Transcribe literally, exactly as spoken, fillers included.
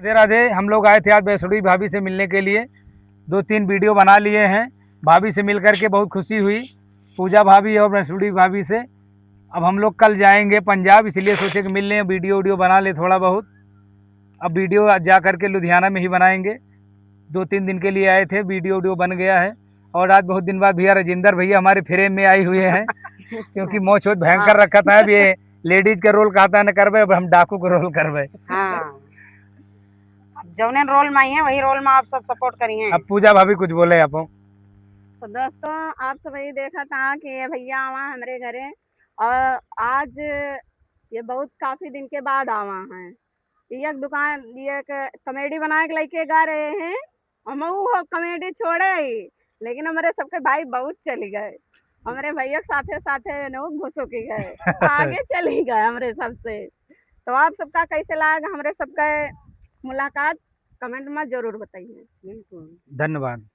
राधे राधे। हम लोग आए थे आज वैष्णवी भाभी से मिलने के लिए, दो तीन वीडियो बना लिए हैं। भाभी से मिल करके बहुत खुशी हुई, पूजा भाभी और वैष्णवी भाभी से। अब हम लोग कल जाएंगे पंजाब, इसलिए सोचे कि मिल लें, वीडियो वीडियो बना लें थोड़ा बहुत। अब वीडियो आज जा करके लुधियाना में ही बनाएंगे। दो तीन दिन के लिए आए थे, वीडियो वीडियो बन गया है। और आज बहुत दिन बाद भैया राजेंद्र भैया हमारे फ्रेम में आए हुए हैं, क्योंकि मोछ वोछ भयंकर रखा था। अब ये लेडीज का रोल कहता है न करबे, अब हम डाकू का रोल करबे। हाँ, अब जौने रोल में आई हैं वही रोल में आप सब सपोर्ट करिए। अब पूजा भाभी कुछ बोले आप? तो दोस्तों, आप सब यही देखा था कि ये भैया आवा हमरे घरे, और आज ये बहुत काफी दिन के बाद आवा हैं। ये एक दुकान, ये एक कॉमेडी बना के लेके गा रहे हैं, हम वो कॉमेडी छोड़े ही, लेकिन हमरे सबके भाई बहुत चली गए, हमरे भैया के साथे साथे न वो घुसुकी गए, आगे चली गए हमरे सबसे। तो आप सबका कैसे लाग हमरे सबके मुलाकात, कमेंट में जरूर बताइए। धन्यवाद।